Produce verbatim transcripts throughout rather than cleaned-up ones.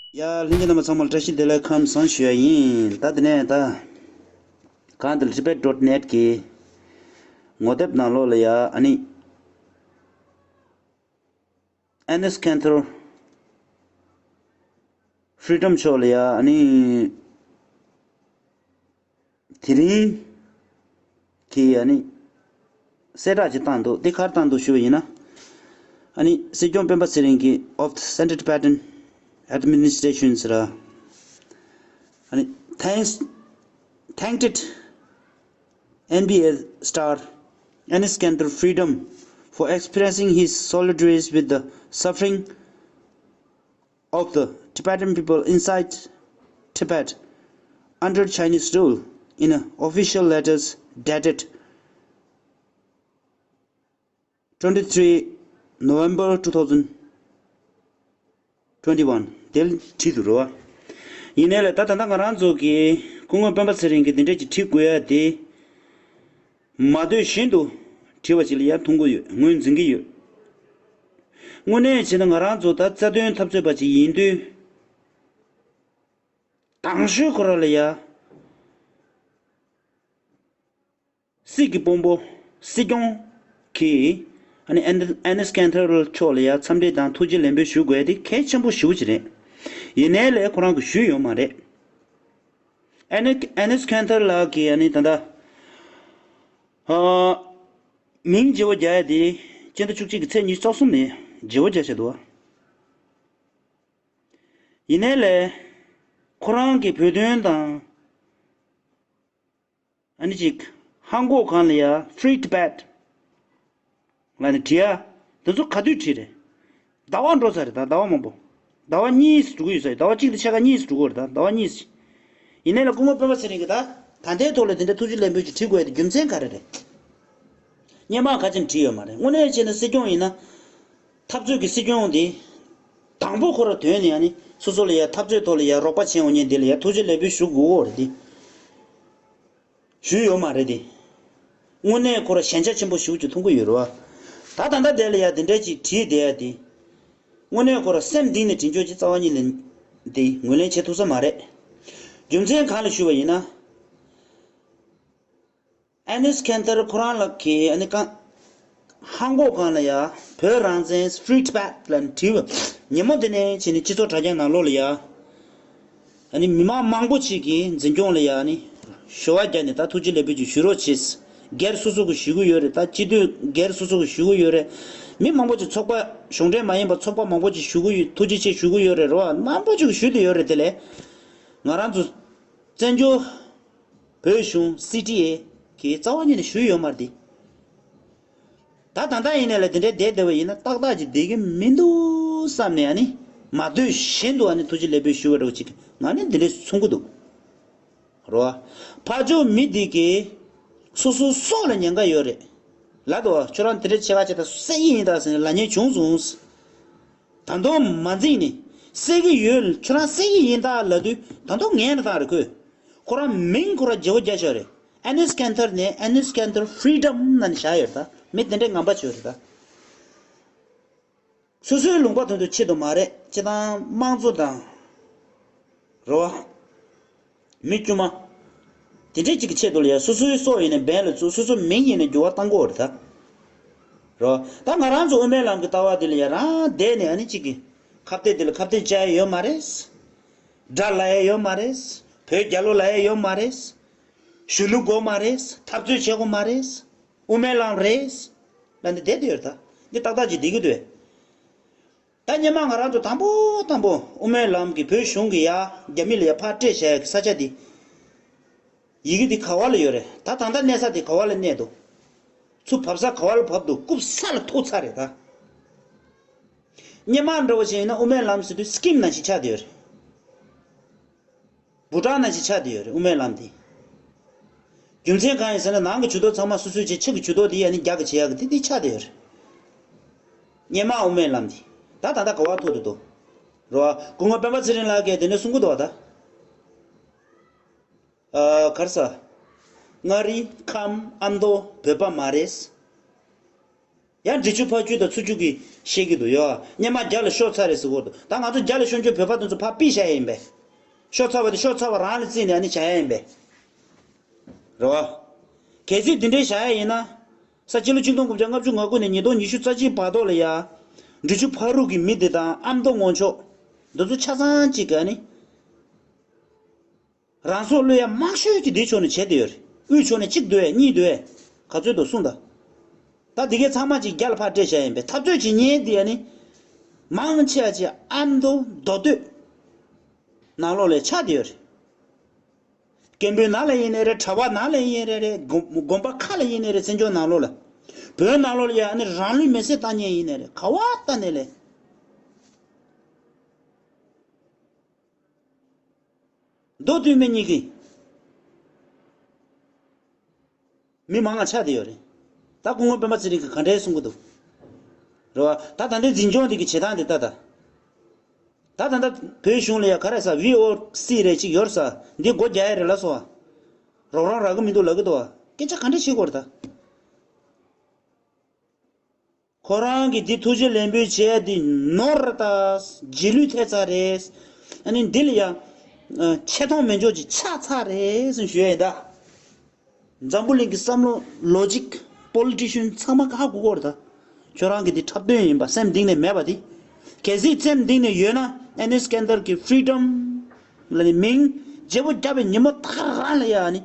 ཡ། ལྷན་རྒྱས་རྣམ་པ་ཚང་མར་བཀྲ་ཤིས་བདེ་ལེགས་ཁམས་བཟང་ཞུ་ཡ་ཡིན། ད་དེ་ནས་ད་གང་དེ་ལ་tibet dot net གི་ངོ་དེབ་ནང་ལོགས་ལ་ཡ་ཨ་ནི་Enes Kanter Freedom མཆོག་ལ་ཡ་ཨ་ནི་དེ་རིང་གི་ཨ་ནི་གསལ་བསྒྲགས་ཅིག་བཏང་འདུག་དེ་ག་རེ་བཏང་འདུག་ཞུ་བ་ཡིན་ན། ཨ་ནི་སྲིད་སྐྱོང་སྤེན་པ་ཚེ་རིང་གིས of the Central Tibetan Administrations ལ་ཨ་ནི་thanks thanked N B A star Enes Kanter Freedom for expressing his solidarity with the suffering of the Tibetan people inside Tibet under Chinese rule in an official letters dated twenty-three November two thousand twenty-one དེ་བྲིས་འདུག་རོ། ཡིན་ནའི་ལ་ད་ད་ལྟ་ང་རང་ཚོ་གི་སྐུ་ངོ་སྤེན་པ་ཚེ་རིང་གིས་འདི་འདྲ་ཅིག་བྲིས་དགོས་ཡ་དེ། མ་འདོད་བཞིན་དུ་བྲིས་པ་ཞིག་ལ་ཡ་མཐོང་གི་ཡོད། ངོས་འཛིན་གྱི་ཡོད། དངོས་གནས་བྱས་ན་ང་རང་ཚོ་ད་རྩ་དོན་འཐབ་རྩོད་པ་ཅིག་ཡིན་དུས། དང་ཤོས་ཁོ་ར་ལ་ཡ། སྲིད་ཀྱི་དཔོན་པོ་སྲིད་སྐྱོང་གིས་ཨ་ནི་ཨན་ཨན་ནེས་ཀན་ཐར་མཆོག་ལ་ཡ་འཚམས་འདྲི་དང་ཐུགས་རྗེ་ལེགས་འབུལ་ཞུ་དགོས་དེ་གལ་ཆེན་པོ་ཞེ་པོ་ཅིག་རེད། ཡིན་ནའི་ལས་ཁོ་རང་གིས་ཞུས་ཡོད་མ་རེད། ཨན་ནེས་ཨན་ནེས་ཀན་ཐར་ལགས་ཀྱིས་ཨ་ནི་ད་ལྟ་ཨ་མིང་བརྗེ་པོ་རྒྱག་ཡ་དེ་སྤྱི་ཟླ་བཅུ་གཅིག་གི་ཚེས་ཉི་ཤུ་རྩ་གསུམ་ནས་བརྗེ་པོ་རྒྱག་བཞག་འདུག་ཡིན་ནའི་ལས་ཁོ་རང་གི་བོད་དོན་དང་ཨ་ནི་ཅིག་ཧང་གོ་གང་ལ་ཡ་Free Tibet ལ་ནི་བྲིས་ཡ། དེ་ཚོ་ག་དུས་བྲིས་རེད། ཟླ་བ་འགྲོ་ཚར་རེད་ད། ཟླ་བ་མང་པོ། ཟླ་བ་གཉིས་འགྲོ་གི་ཡོད་ས་རེད། ཟླ་བ་གཅིག་དང་ཕྱེད་ཀ་གཉིས་འགྲོ་གི་རེད་ད། ཟླ་བ་གཉིས། ཡིན་ནའི་ལ་སྐུ་ངོ་སྤེན་པ་ཚེ་རིང་གིས་ད་ད་ལྟའི་ཐོག་ལ་དེ་འདྲ་ཐུགས་རྗེ་ལེགས་འབུལ་ཅིག་བྲིས་དགོས་དེ་རྒྱུ་མཚན་ག་རེ་རེད། སྔོན་མ་ག་ཅིག་བྲིས་ཡོད་མ་རེད། དངོས་གནས་བྱས་ན་སྲིད་སྐྱོང་ཡིན་ན། འཐབ་རྩོད་ཀྱི་སྲིད་སྐྱོང་དེ། དང་པོ་ཁོ་ར་དོན་ནི་ཨ་ནི་སོ་སོ་ལ་ཡ་འཐབ་རྩོད་ཐོག་ལ་ཡ་རོགས་པ་བྱས་འོང་མཁན་དེ་ལ་ཡ་ཐུགས་རྗེ་ལེགས་འབུལ་ཞུ་དགོས་རེད་དེ། ཞུས་ཡོད་མ་རེད་དེ། དངོས་གནས་ཁོ་ར་ཞན་ཆ་ཆེན་པོ་ཞེ་པོ་ཅིག་མཐོང་གི་ཡོད་རེད་བ། ད་ད་ལྟ་དེ་ལ་ཡ་དེ་འདྲ་ཅིག་བྲིས་བསྡད་ཡ་དེ། དངོས་གནས་ཁོ་ར་སེམས་གཏིང་ནས་དྲན་སྐྱོར་ཅིག་རྩ་བ་ཉིད་ནས་དེ་ངོས་ལེན་བྱེད་ཐུབ་ས་མ་རེད། རྒྱུ་མཚན་གང་ལ་ཞུས་པ་ཡིན་ན། ཨན་ནེས་ཀན་ཐར་ཁོ་རང་ལགས་ཀྱིས་ཨ་ནི་གང་། ཧང་གོ་གང་ལ་ཡ་བོད་རང་བཙན་Free Tibet ལ་བྲིས་པ། ཉིན་མོ་དེ་ནས་བྱས་ནས་སྤྱི་ཚོགས་དྲ་རྒྱ་ནང་ལོགས་ལ་ཡ། ཨ་ནི་མི་མང་མང་པོ་ཅིག་གིས་འཛིན་སྐྱོང་ལ་ཡ་ཨ་ནི་ཞུ་བ་བརྒྱབ་ནས་ད་ཐུགས་རྗེ་ལེགས་འབུལ་ཅིག་ཞུ་རོགས་བྱེད། སྒེར་སོ་སོ་གིས་ཞུ་གི་ཡོད་རེད། ད་སྤྱི་འཐུས་སྒེར་སོ་སོ་གིས་ཞུ་གི་ཡོད་རེད། མི་མང་པོ་ཅིག་ཚོགས་པ་གཞུང་འབྲེལ་མ་ཡིན་པ་ཚོགས་པ་མང་པོ་ཅིག་ཞུ་གི་ཡོད། ཐུགས་རྗེ་ཆེ་ཞུ་གི་ཡོད་རེད་རོ། མང་པོ་ཅིག་ཞུ་བསྡད་ཡོད་རེད། དེ་ལས་ང་རང་ཚོ་བཙན་བྱོལ་བོད་གཞུང་སི་ཊི་ཨེ་གིས་རྩ་བ་ཉིད་ནས་ཞུས་ཡོད་མ་རེད་དེ། ད་ད་ལྟ་ཡིན་ནའི་ལ་དེ་འདྲའི་བསྡད་བསྡད་པ་ཡིན་ན་ཏག་ཏག་ཅིག་བསྡད་ཀྱི་མི་འདུག་བསམ་ནས་ཨ་ནི་མ་འདོད་བཞིན་དུ་ཨ་ནི་ཐུགས་རྗེ་ལེགས་འབུལ་ཞུ་བ་འདྲ་བོ་ཅིག་ང་ནི་འདི་འདྲའི་མཐོང་གི་འདུག་རོ། ཕར་ཕྱོགས་མི་འདི་གིས་སོ་སོའི་སྲོག་ལ་ཉེན་ཁ་ཡོད་རེད་ལབ་འདུག་ཁྱོད་རང་དེ་འདྲ་བྱེད་ཁ་བྱེད་ད་བསད་ཀྱི་ཡིན་ད་ཟེར་ནས་ལབ་མཁན་བྱུང་སོང་། ད་དུང་མ་འཛིངས་ནས་བསད་ཀྱི་ཡོད། ཁྱོད་རང་བསད་ཀྱི་ཡིན་ད་ལབ་དུས་ད་དུང་ངན་རེ་བཏང་རེད་ཁོས། ཁོ་རང་མིང་ཁོ་རང་བརྗེ་པོ་རྒྱག་ཤོག་རེད། ཨན་ནེས་ཀན་ཐར་ནས་ཨན་ནེས་ཀན་ཐར་ཕི་རི་ཌམ་ནང་ནས་བཞག་ཡོད་རེད་ད། མི་དེ་འདྲའི་ངན་པ་བྱོས་རེད་ད། སོ་སོའི་ལུང་པ་དོན་དུ་ཆེད་དུ་མ་རེད། སྤྱི་བཏང་དམངས་གཙོ་དང་། རེད་བ། མི་དཀྱུས་མ། དེ་འདྲས་ཅིག་གི་ཆེད་དུ་ལ་ཡ་སོ་སོའི་སྲོག་ཡིན་ནའི་འབེན་ལ་བཙུགས། སོ་སོའི་མིང་ཡིན་ནའི་འགྱུར་བ་གཏང་གི་ཡོད་རེད་ད། རེད་བ། ད་ང་རང་ཚོ་དབུ་མའི་ལམ་གྱི་ལྟ་བ་འདི་ལ་ཡ་རང་བསྡད་ནས་ཨ་ནི་གཅིག་གི་ཁ་གཏད་འདི་ལ་ཁ་གཏད་བཅག་ཡ་ཡོད་མ་རེད། དགྲ་ལབ་ཡ་ཡོད་མ་རེད། བོད་རྒྱལ་ལོ་ལབ་ཡ་ཡོད་མ་རེད། གཞོན་ནུ་དགོས་མ་རེད། འཐབ་རྩོད་བྱེད་དགོས་མ་རེད། དབུ་མའི་ལམ་རེད། ལབ་ནས་བསྡད་དེ་ཡོད་རེད་ད། འདི་ཏག་ཏག་ཅིག་བསྡད་ཀྱི་འདུག་ད་སྔོན་མ་ང་རང་ཚོ་དང་པོ་དང་པོ་དབུ་མའི་ལམ་གྱི་བོད་གཞུང་གི་ཡ་རྒྱ་མི་ལ་ཡ་ཕར་སྤྲད་བཞག་ཡ་གི་ས་ཆ་འདི། ཡི་གེ་འདི་ག་བ་ལ་ཡོད་རེད། ད་ད་ལྟ་གནས་ས་འདི་ག་བ་ལ་གནས་འདུག་ཚུར་བབས་ས་ག་བ་ལ་བབས་འདུག་རྐུབ་ས་ལ་ཐུག་ཚར་རེད་ད། སྔོན་མ་འདྲ་བོ་ཞིག་ཡིན་ན་དབུ་མའི་ལམ་ཟེར་དུས་སི་ཀིམ་ནང་བཞིན་ཆགས་བསྡད་ཡོད་རེད། བུ་ཊན་ནང་བཞིན་ཆགས་བསྡད་ཡོད་རེད་དབུ་མའི་ལམ་འདི། རྒྱུ་མཚན་གང་ཡིན་ཟེར་ན་ནང་གི་ཇུས་གཏོགས་ཚང་མ་སོ་སོའི་བྱས། ཕྱི་གི་ཇུས་གཏོགས་འདི་ཡ་ནི་རྒྱ་གི་བྱེད་ཡག་གི་འདི་འདི་ཆགས་བསྡད་ཡོད་རེད། སྔོན་མ་དབུ་མའི་ལམ་འདི། ད་ད་ལྟ་ག་བ་ཐུག་འདུག་དོ། རེད་བ། སྐུ་ངོ་སྤེན་པ་ཚེ་རིང་ལགས་ཀྱིས་དེ་འདྲ་གསུང་གི་འདུག་བ་ད། ཨ། ག་རེ་ཟ། མངའ་རིས་ཁམས་ཨ་མདོ་བོད་པ་མ་རེད། ཡང་འབྲི་ཆུ་ཕར་ཆུ་དང་ཚུར་ཆུ་གི་བཤད་ཀྱི་འདུག་ཡོ། སྔོན་མ་རྒྱ་ལ་ཤོར་ཚར་རེད་ཟེར་གྱི་འདུག་ད་ང་ཚོ་རྒྱ་ལ་ཤོར་རྒྱུ་བོད་པ་དེ་ཚོ་ཕར་ཕུད་བཞག་ཡ་ཡིན་པས། ཤོར་ཚར་བ་དེ་ཤོར་ཚར་བ་རང་ལ་བརྩིས་ནས་ཨ་ནི་བྱ་ཡ་ཡིན་པས། རེད་བ། གལ་སྲིད་འདི་འདྲའི་བཞག་ཡ་ཡིན་ན། ས་སྤྱི་ལོ་ཆིག་སྟོང་དགུ་བརྒྱ་ལྔ་བཅུ་ང་དགུ་ནས་ཉིས་སྟོང་ཉི་ཤུ་རྩ་གཅིག་བར་ཐོག་ལ་ཡ། འབྲི་ཆུ་ཕ་རུ་གི་མི་དེ་དང་ཨ་མདོ་ངོ་ཕྱོགས། འདི་ཚོ་ཆ་ཚང་གཅིག་ག་ནི། རང་སྲོག་བློས་ཡ་མང་ཤོས་ཀྱི་འདི་ཕྱོགས་ནས་བྱས་བསྡད་ཡོད་རེད། དབུས་ཕྱོགས་ནས་གཅིག་འདུག་གས་གཉིས་འདུག་གས། ག་ཚོད་འདུག་གསུངས་དང་། ད་འདི་གའི་ཚང་མ་ཅིག་རྒྱ་ལ་ཕར་སྤྲད་བཞག་ཡིན་པས་འཐབ་རྩོད་བྱེད་མཁན་འདི་ཡ་ནི། མང་ཆེ་བ་ཅིག་ཨ་མདོ་མདོ་སྟོད། ནང་ལོགས་ལ་ཆགས་བསྡད་ཡོད་རེད། སྐད་འབོད་ནང་ལ་ཡིན་ནའི་རེད། གྲྭ་པ་ནང་ལ་ཡིན་ནའི་རེད། དགོན་དགོན་པ་ཁག་ལ་ཡིན་ནའི་རེད། བཙན་བྱོལ་ནང་ལོགས་ལ། བོད་ནང་ལོགས་ལ་ཡ་ཨ་ནི་རང་ལུས་མེར་སྲེག་བཏང་མཁན་ཡིན་ནའི་རེད། ག་བ་ལྟ་ནས་ལས། མདོ་སྟོད་སྨད་གཉིས་ཀྱི་མི་མང་ང་ཆགས་བསྡད་ཡོད་རེད། ད་སྐུ་ངོ་སྤེན་པ་ཚེ་རིང་གིས་ག་འདྲའི་གསུང་གི་འདུག་རེད་བ། ད་ད་ལྟའི་འཛིན་སྐྱོང་འདི་གི་བྱེད་སྟངས་འདི་ལྟ་ད། ད་ད་ལྟ་བོད་གཞུང་ལ་ཡ་ག་རེ་ཟ་ཝི་ཨོ་སི་རེད་ཅིག་ཡོད་ས་འདི་སྒོ་རྒྱག་ཡ་རེད་ལ་སོ། རོགས་རམ་རག་གི་མི་འདུག་ལབ་གི་འདུག་བ། སྐད་ཆ་ག་འདྲ་བཤད་དགོས་རེད་ད། ཁོ་རང་གིས་འདི་ཐུགས་རྗེ་ལེགས་འབུལ་བྱས་ཏེ་ནོར་ད། རྗེས་ལུས་ཐེབས་ཚར་རེད། ཨ་ནི་འདི་ལ་ཡང་ཆེ་མཐོང་མེད་འཇོག་ཅིག་ཆགས་ཚར་རེད་ཟེར་ཞུ་ཡ་ཡིན་ད། འཛམ་བུ་གླིང་གི་བསམ་བློ་ལོ་ཇིག་པོ་ལི་ཊི་ཤན་ཚང་མ་ཧ་གོ་གོ་རེད་ད། ཁྱོད་རང་གི་འདི་འཁྲབ་སྟོན་ཡིན་པ་སེམས་གཏིང་ནས་མེད་པ་དེ། གལ་སྲིད་སེམས་གཏིང་ནས་ཡོད་ན་ཨེ་ནི་སྐན་དར་གི་ཕི་རི་ཌམ་ལ་ནི་མིང་བརྗེ་པོ་བརྒྱབ་པའི་ཉིན་མོ་ད་ག་རང་ལ་ཡ་ཨ་ནི།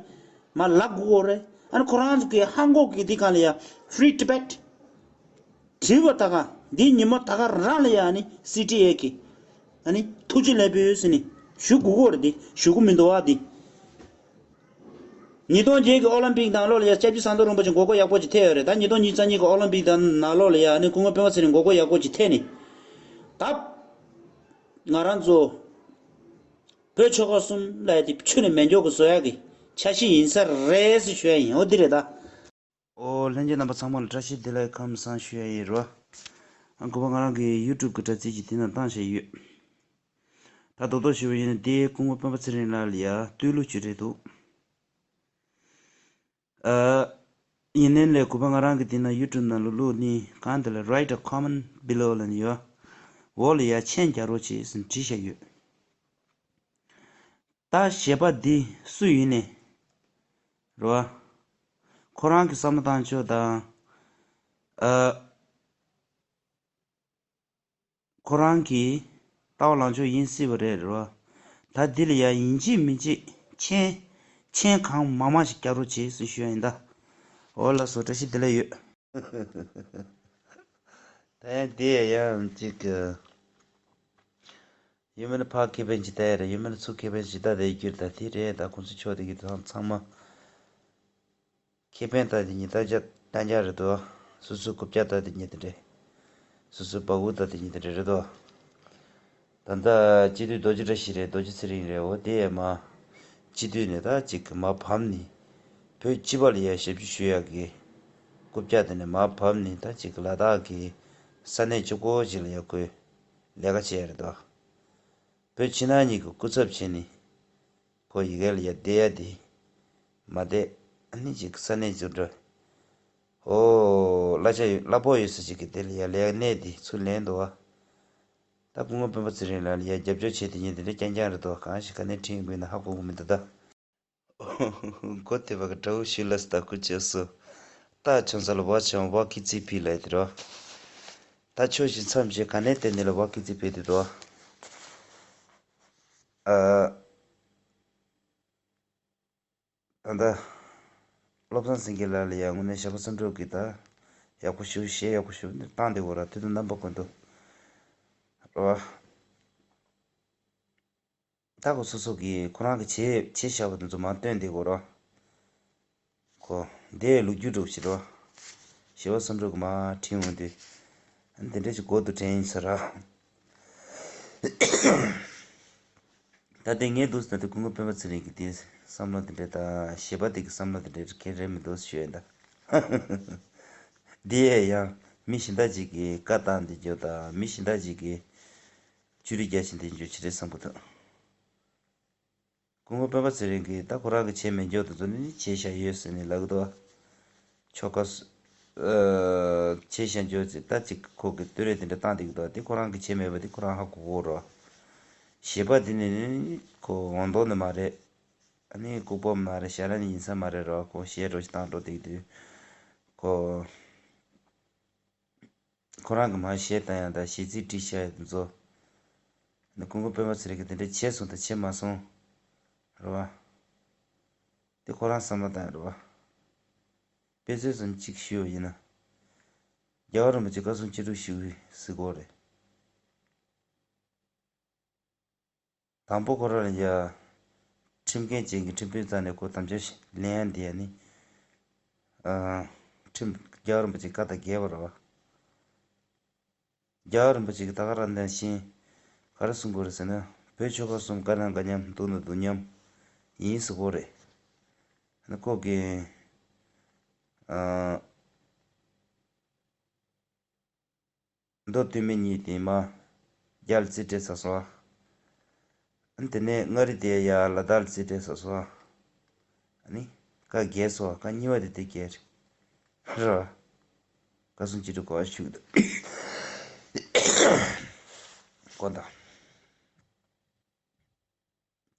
མ་ལབ་དགོས་རེད། ཨ་ནི་ཁོ་རང་ཚོ་གི་ཧང་གོ་གི་འདི་གང་ལ་ཡ་Free Tibet། དྲི་བ་ད་ག་འདི་ཉིན་མོ་ད་ག་རང་ལ་ཡ་ཨ་ནི་སི་ཊི་ཨེ་གི་ཨ་ནི་ཐུགས་རྗེ་ལེགས་འབུལ་ཟེར་ནི་ཞུ་དགོས་ཀྱི་རེད། འདི་ཞུ་གི་མི་འདུག་ཨ། འདི་ཉིས་སྟོང་བརྒྱད་ཀྱི་ཨོ་ལིམ་པིག་ནང་ལོགས་ལ་ཡ་སྐྱབས་རྗེ་ཟམ་གདོང་རིན་པོ་ཆེ་མགོ་སྐོར་ཡག་པོ་ཅིག་ཐེབས་ཡོད་རེད། ད་ཉིས་སྟོང་ཉི་ཤུ་རྩ་གཉིས་ཀྱི་ཨོ་ལིམ་པིག་དང་ནང་ལོགས་ལ་ཡ་ཨ་ནི་སྐུ་ངོ་སྤེན་པ་ཚེ་རིང་མགོ་སྐོར་ཡག་པོ་ཅིག་ཐེབས་ནི། ད་ང་རང་ཚོ་བོད་ཆོལ་ཁ་གསུམ་ལ་ཡ་དེ་ཆུ་ནས་མེ་མགྱོགས་ཀྱི་བཟོ་ཡག་གི་འཆར་གཞི་ཡིན་ས་རེད་ཟེར་ཞུ་ཡ་ཡིན། འོ་འདི་རེད་ད། ཨོ་ལྷན་རྒྱས་རྣམ་པ་ཚང་མ་ལ་བཀྲ་ཤིས་བདེ་ལེགས་ཁམས་བཟང་ཞུ་ཡ་ཡིན་རོ། ཨ་གོ་བ་ང་རང་གི་ཡུ་ཊུབ་གི་དྲ་ཚིགས་ཀྱི་དེ་ན་བཏང་བཞག་ཡོད། ད་རྡོག་རྡོག་ཞུ་བ་ཡིན་ན་དེ་སྐུ་ངོ་སྤེན་པ་ཚེ་རིང་ལགས་ལ་ཡ་བསྟོད་གླུ་ཅིག་རེད་འདུག་ཨ། ཡིན་ནའི་ལས་གུས་པ་ང་རང་གི་དེ་ན་ཡུ་ཊུབ་ནང་ལ་བླུགས་ནི་གང་དེ་ལ་Write a comment below ལབ་ནི་ཡོད། འོག་ལ་ཡ་མཆན་རྒྱག་རོགས་བྱེད་ཟེར་བྲིས་བཞག་ཡོད། ད་གཞས་པ་འདི་སུ་ཡིན་ནི། རེད་བ། ཁོ་རང་གི་བསམ་བློ་བཏང་ཕྱོགས་དང་། ཨ། ཁོ་རང་གི་ལྟ་བ་ལངས་ཕྱོགས་ཡིན་སྲིད་པ་རེད། རེད་བ། ད་འདི་ལ་ཡ་ཡིན་གཅིག་མིན་གཅིག་མཆན། མཆན་གང་མང་མང་ཞིག་རྒྱག་རོགས་བྱེད་ཟེར་ཞུ་ཡ་ཡིན་ད། འོ་ལགས་སོ། བཀྲ་ཤིས་བདེ་ལེགས་ཡོད། ད་ཡང་འདི་ཡང་གཅིག་གི་ཡོད་མེད་ལ་ཕར་ཁེ་ཕན་ཅིག་ལྟ་ཡ་རེད། ཡོད་མེད་ལ་ཚུར་ཁེ་ཕན་ཅིག་ལྟ་བསྡད་རྒྱུ་རེད། ད་དེ་རེད། ད་ཁོང་ཚོ་ཕྱོགས་དེ་གི་ཚང་ཚང་མ་ཁེ་ཕན་ལྟ་དེ་ཉིད་ལྟ་རྒྱ་ལྟ་རྒྱ་རེད་དོ། སོ་སོའི་རྐུབ་བཀྱག་ལྟ་དེ་ཉིད་དེ་འདྲས། སོ་སོའི་སྦ་ཁུག་ལྟ་དེ་ཉིད་དེ་འདྲས་རེད་དོ། ད་ལྟ་སྤྱི་འཐུས་རྡོ་རྗེ་བཀྲ་ཤིས་རེད། རྡོ་རྗེ་ཚེ་རིང་རེད། འོ་དེ་ཡས་མ་སྤྱི་འཐུས་ནས་ད་ཅིག་གི་མར་བབས་ནི། བོད་སྤྱི་པ་ལ་ཡ་ཞབས་ཕྱི་ཞུ་ཡག་གི་རྐུབ་བཀྱག་དེ་ནས་མར་བབས་ནི་ད་ཅིག་གི་ལ་དྭགས་ཀྱི་ས་གནས་གཅིག་པོ་ཅིག་ལ་ཡ་ཁོས་ལས་ཀ་བྱས་རེད་དོ། བོད་ཕྱི་ནང་གཉིས་ཀྱི་སྐུ་ཚབ་བྱས་ནི། ཁོ་ཡི་གེ་ལ་ཡ་བསྡད་ཡ་དེ་མ་བསྡད། ཨ་ནི་ཅིག་ས་གནས་ཅིག་འགྲོ། ཨོ། གླ་ཆ་ཡོད། གླ་ཕོགས་ཡོད་ས་ཅིག་གི་དེ་ལ་ཡ་ལས་གནས་དེ་ཚུར་ལེན་འདུག་བ། ད་སྐུ་ངོ་སྤེན་པ་ཚེ་རིང་ལགས་ལ་ཡ་རྒྱབ་སྐྱོར་བྱེད་དེ་ཉིན་དེ་འདྲ་རྐྱང་རྐྱང་རེད་དོ། གང་ཞིག་ག་ནས་ཁྲིད་ཡོང་གི་ཡིན་ན་ཧ་གོ་གི་མི་འདུག་ད། སྒོ་དེ་བ་གི་དགྲ་བོ་ཞུ་ལ་སྟ་ཁུ་བྱས་སོ། རྟ་ཆང་ས་ལ་བ་ཆང་བ་ཁི་ཙི་ཕི་ལ་དེ་རོ། ད་ཆོས་བཞིན་མཚམས་བཞིན་ག་ནས་བསྟན་ནི་ལ་བ་ཁི་ཙི་ཕི་དེ་དོ། ཨ། ད་ལྟ། བློ་བཟང་སེང་གེ་ལགས་ལ་ཡང་དངོས་གནས་ཞབས་པ་བསམ་གྲུབ་ཀྱིས་ད། ཡག་པོ་ཞུ་གཞས་ཡག་པོ་ཞུ་བཏང་དེ་གོ་ར་དུས་དང་རྣམ་པ་ཀུན་ཏུ། རོ། ད་ཁོ་སོ་སོ་གིས་ཁོ་རང་གི་བྱས་བྱས་བཞག་པ་དེ་ཚོ་མར་བཏོན་དེ་གོ་ར། ཁོ། འདས་ལོ་རྒྱུས་འགྲོ་ཞིག་རོ། ཞེ་བ་བསམ་གྲུབ་ཀྱི་མར་ཁྲིད་འོང་དུས། འདི་འདྲ་ཞིག་གོ་དུ་དྲན་ཡིན་ས་ར། ད་ལྟའི་ངས་འདུག་ཟེར་ན་དེ་སྐུ་ངོ་སྤེན་པ་ཚེ་རིང་གི་དེ་བསམ་བློ་དེ་འདྲ་དང་གཞས་པ་དེ་གི་བསམ་བློ་དེ་འདྲ་གལ་རེད་མི་འདུག་ཞུ་ཡ་ད། འདི་ཡས་ཡང་མི་གཞན་དག་ཅིག་གིས་བཀའ་བཏང་དེ་འཇོག་དང་མི་གཞན་དག་ཅིག་གིས་ཅུ་རི་རྒྱག་བཞིན་དེ་འཇོག་ཅི་རེད་བསམ་གི་འདུག་སྐུ་ངོ་སྤེན་པ་ཚེ་རིང་གིས་ད་ཁོ་རང་གི་བྱས་མེད་འཇོག་དེ་ཚོ་ནི་བྱས་བཞག་ཡོད་ཟེར་ནས་ལབ་གི་འདུག་ཆོལ་ཁ་སུ། ཨ་བྱས་བཞག་འཇོག་ཅིག་ད་ཅིག་ཁོ་གི་བསྟོད་ར་དེ་འདྲ་བཏང་བསྡད་ཀྱི་འདུག་དེ་ཁོ་རང་གིས་བྱས་མེད་པ་དེ་ཁོ་རང་ཧ་གོ་གོ་རོ། ཞེས་པ་དེ་ནི་ཁོ་འོང་དོ་ནི་མ་རེད། ཨ་ནི་ལྐུགས་པ་མ་རེད། ཞལ་ལ་ནི་ཡིན་ས་མ་རེད་རོ། ཁོ་གཞས་འདྲ་ཞིག་བཏང་འགྲོ་བསྡད་ཀྱི་འདུག་ཁོ། ཁོ་རང་གི་མ་གཞས་བཏང་ཡག་དང་གཞས་ཚིག་བྲིས་བཞག་ཡག་དེ་ཚོ། ནི་སྐུ་ངོ་སྤེན་པ་ཚེ་རིང་གིས་དེ་འདྲ་བྱས་སོང་དང་བྱས་མ་སོང་། རེད་བ། དེ་ཁོ་རང་བསམ་བློ་བཏང་ཡག་རེད་བ། དཔེ་མཚོན་ཙམ་གཅིག་ཞུས་པ་ཡིན་ན། རྒྱལ་བ་རིན་པོ་ཆེ་བཀའ་གསུང་ཅི་སྒྲུབ་ཞུ་གི་ཟེར་གོ་རེད། དང་པོ་ཁོ་རང་ལ་ཡ། ཁྲིམས་འགན་ཅན་གྱི་ཁྲིམས་དཔོན་རྩ་ནས་ཁོ་དམ་བཅའ་ལེན་ཡ་འདི་ཡ་ནི། ཨ། ཁྲིམས་རྒྱལ་བ་རིན་པོ་ཆེ་བཀའ་དང་འགལ་བ་རེད་བ། རྒྱལ་བ་རིན་པོ་ཆེ་གི་ད་ག་རང་དང་བཞིན། ག་རེ་གསུང་དགོས་རེད་ཟེར་ན། བོད་ཆོལ་ཁ་གསུམ་དགའ་ན་དགའ་མཉམ་སྡུག་ན་སྡུག་མཉམ། ཡིན་ཟེར་གོ་རེད། ཨ་ནི་ཁོ་གི། ཨ། མདོ་སྟོད་སྨད་གཉིས་དེ་མར་རྒྱ་ལ་རྩིས་སྤྲད་ཚར་སོང་ཨ། དེ་ནས་མངའ་རིས་དེ་ཡར་ལ་དྭགས་ལ་རྩིས་སྤྲད་ཚར་སོང་ཨ། ཨ་ནི་བཀའ་འགལ་སོང་ཨ། བཀའ་གཉིས་པ་དེ་དེ་འགལ་རེད། རེད་བ། བཀའ་གསུང་ཅི་སྒྲུབ་གོ་བ་ཞུ་གི་འདུག་གོ་ད།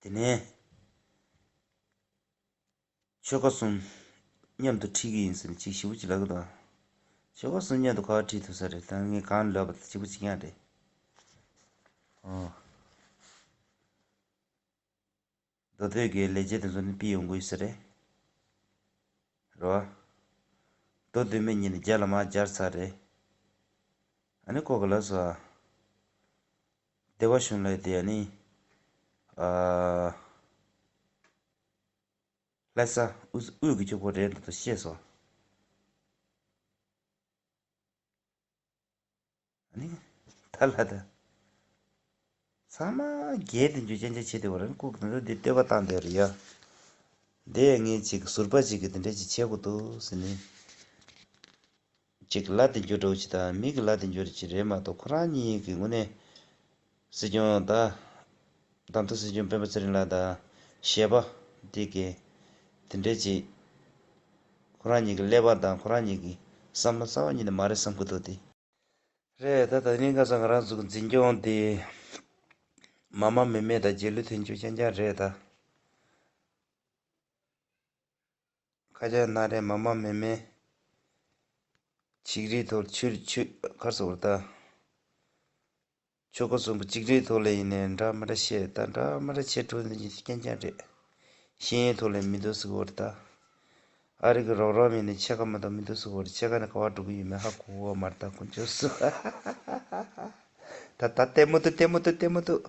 དེ་ནས། ཆོལ་ཁ་གསུམ་མཉམ་དུ་ཁྲིད་ཀྱི་ཡིན་ཟེར་ནས་ཅིག་ཞེ་པོ་ཅིག་ལབ་ཀྱི་འདུག་ཆོལ་ཁ་གསུམ་མཉམ་དུ་ག་པར་ཁྲིད་ཐུབ་ས་རེད། ད་ངས་གང་ལབ་པ་དང་གཅིག་པ་གཅིག་རྐྱང་རེད། ཨོ། མདོ་སྟོད་ཀྱི་ལས་བྱེད་དེ་ཚོ་ནི་ཕུད་ཡོང་གི་ཡོད་ས་རེད། རེད་བ། མདོ་སྟོད་སྨད་གཉིས་ནི་རྒྱ་ལ་མར་སྦྱར་ཚར་རེད། ཨ་ནི་ཁོ་ག་ལབ་སོང་ཨ། སྡེ་པ་གཞུང་ལ་དེ་ཨ་ནི། ཨ། ལྷ་ས་དབུས་དབུས་ཀྱི་ཆོས་སྐོར་རེད་འདུག་ཤེས་སོང་། ཨ་ནི། ད་ལ་ད། ཚང་མ་རྒྱལ་དེ་འཇོག་ཅན་ཅན་བྱེད་དེ་བ་རང་ལྐུགས་དེ་ཚོ་འདི་བསྟོད་པ་བཏང་དེ་རེད་ཡ། འདི་ངས་ཅིག་ཟུར་པ་ཅིག་གིས་དེ་འདྲ་ཅིག་བྱེད་དགོས་འདུག་ཟེར་ནས། ཅིག་ལ་དེ་འཇོག་འགྲོ་ཅིག་དང་མི་གི་ལ་དེ་འཇོག་རེ་ཅིག་རེད་མ་གཏོགས་ཁོ་རང་གཉིས་ཀྱི་དངོས་གནས། སྲིད་སྐྱོང་ད། ད་ལྟ་སྲིད་སྐྱོང་སྤེན་པ་ཚེ་རིང་ལགས་དང་གཞས་པ་འདི་གས་དེ་འདྲས་ཅིག་ཁོ་རང་གཉིས་ཀྱི་ཀླད་པ་དང་ཁོ་རང་གཉིས་ཀྱི་བསམ་བློ་རྩ་བ་ཉིད་ནས་མ་རེད་བསམ་གྱི་འདུག་དེ། རེད་ད། ད་ནི་ཁ་སང་ང་རང་ཚོ་གི་འཛིན་སྐྱོང་དེ་མ་མ་མེ་མེ་དང་རྗེ་བློན་ཐོན་རྒྱུ་རྐྱང་རྐྱང་རེད་ད། ཁ་རྐྱང་ན་རེ་མ་མ་མེ་མེ། ཆིག་རིས་ཐོག་ཆུ་ཆུ་ཁར་སོ་བར་ད། ཆོལ་ཁ་གསུམ་པོ་ཆིག་རིས་ཐོག་ལ་ཡིན་ནའི་འདྲ་མི་འདྲ་བཤད་ད་འདྲ་མི་འདྲ་བྱེད་འགྲོ་ནི་རྐྱང་རྐྱང་རེད། ཤེས་ཡོན་ཐོག་ལ་མི་འདུག་ཟེར་གོ་རེད་ད། ཨ་རི་གི་རོགས་རམ་ཡིན་ནའི་ཕྱེད་ཀ་མ་གཏོགས་མི་འདུག་ཟེར་གོ་རེད། ཕྱེད་ཀ་ནས་ག་པར་འགྲོ་གི་ཡོད་མེད་ཧ་གོ་གོ་མ་རེད་ད་དཀོན་མཆོག་གསུམ། ད་ད་ལྟད་མོ་འདུག་ལྟད་མོ་འདུག་ལྟད་མོ་འདུག